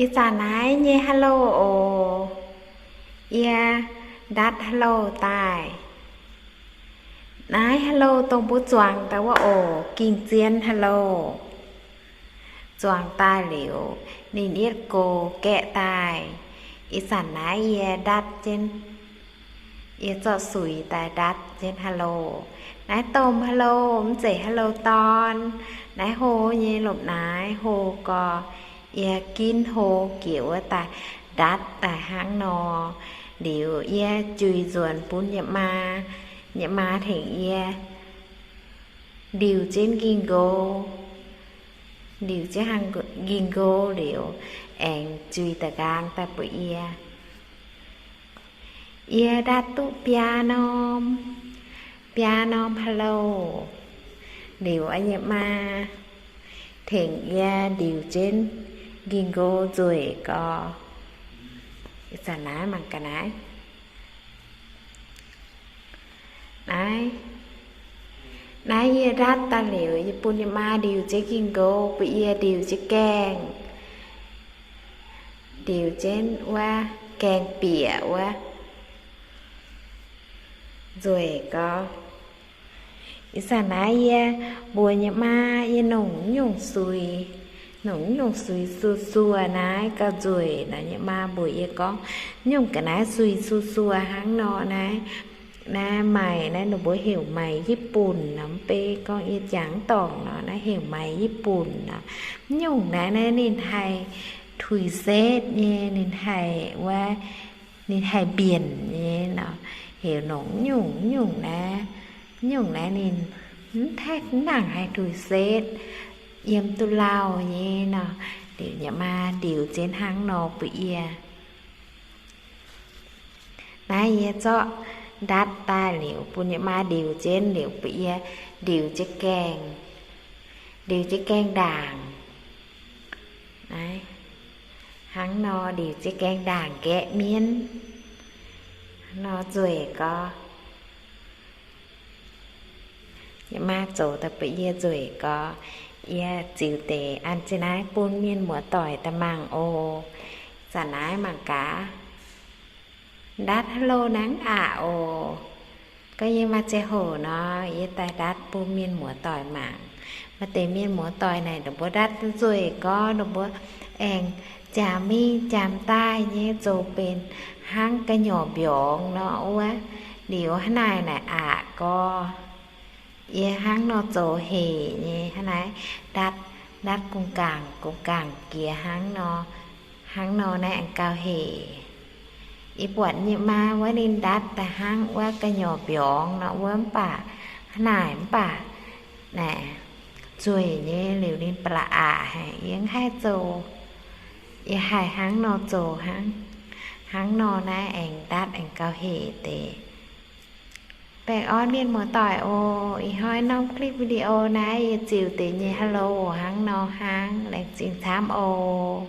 Ih zanc naaiv nyei hello oc. Yie ndatv hello daaih. Naaiv hello dongh mbuo zuangx daaih wuov oc, ging-zien hello. Zuangx daaih liuz, ninh yietv gox gaeqv daaih. Ih zanc naaiv yie ndatv jienv, yie zorqv suix daaih ndatv jienv hello. Naaiv domh hello mv zeiz hello dorn. Naaiv hlo nyei lomh naaiv, hlo gorx. Yie ginv hlo jiex wuov daaih ndatv daaih hnangv nor. Liuz yie juix nzuonx bun yie maa, yie maa tengx yie ndiux jienv nqingh nqo, ndiux jienv nqingh nqo liuz, aengx juix da'nqaang daaih bun yie. Yie ndatv duqv biaa norm, biaa norm hello. Liuz yie maa tengx yie ndiux jienv nqingh nqo nzueic gorx. Ih zanc naaiv mangc gaax naaiv. Naaiv, naaiv yie ndatv daaih liuz, yie bun yie maa ndiux jienv nqingh nqo, bun yie ndiux jienv gaengh, ndiux jienv wuov gaengh bieqc wuov, nzueic gorx. Ih zanc naaiv yie mbuox yie maa yie nongc nyungc suix, nongc nyungc suix suo suo naaiv gauh nzueic nor. Yie maa mbuox yie gorngv, nyungc ga'naaiv suix suo suo hnangv nor naaiv, naaiv maic naaiv ninh mbuo heuc maic Yiv Bunc nor, mv baac gorngv yie jangx dorngc nor, naaiv heuc maic Yiv Bunc nor. Nyungc naaiv naaiv ninh haih tuix setv nyei, ninh haih wuov, ninh haih mbienc nyei nor, heuc nongc nyungc nyungc naaiv. Nyungc naaiv ninh mv haih, mv nangc haih tuix setv, yiem duqv lauh nyei nor. Liuz yie maa ndiux jienv hnangv nor bun yie. Naaiv yie zorqv ndatv daaih liuz bun yie maa ndiux jienv liuz bun yie ndiux jienv gaengh, ndiux jienv gaengh ndaangc. Naaiv, hnangv nor ndiux jienv gaengh ndaangc gaeqv mienv. Hnangv nor nzueic gorx. Yie maa zoux daaih bun yie nzueic gorx. Yie ziux deix an jienv naaiv bun mienh muoz-doic daaih mangc oc. Zanc naaiv mangc gaax. Ndatv hello naaiv aqc oc. Gorngv yie maaih ziangh hoc nor, yie daaih ndatv bun mienh muoz-doic mangc. Maaih deix mienh muoz-doic naaic, ninh mbuo ndatv nzueic gorx, ninh mbuo aengx jaax mingh jaax daaih nyei zoux benx hnangv gu'nyuoz mbiorngz nor wuov. Liuz hnangv naaic naaic aqc gorx. Yie hnangv nor zoux hec nyei, hnangv naaiv ndatv, ndatv gong-gaangc gong-gaangc jiex hnangv nor, hnangv nor naaiv aengx gauh hec. Yie buatc yie maa wuov ninh ndatv daaih hnangv wuov gu'nyuoz mbiorngz nor wuov mv baac, hnangv naaic mv baac naaic, nzueic nyei liuz ninh ba'laqc aqc haic, yie mv haih zoux. Yie haih hnangv nor zoux hnangv. Hnangv nor naaiv aengx ndatv aengx gauh hec deix. Baengh orn mienh muoz-doic oc. Ih hnoi norm clip video naaiv yie ziux deix nyei hello hnangv nor hnangv. Laengz zingh camv oc.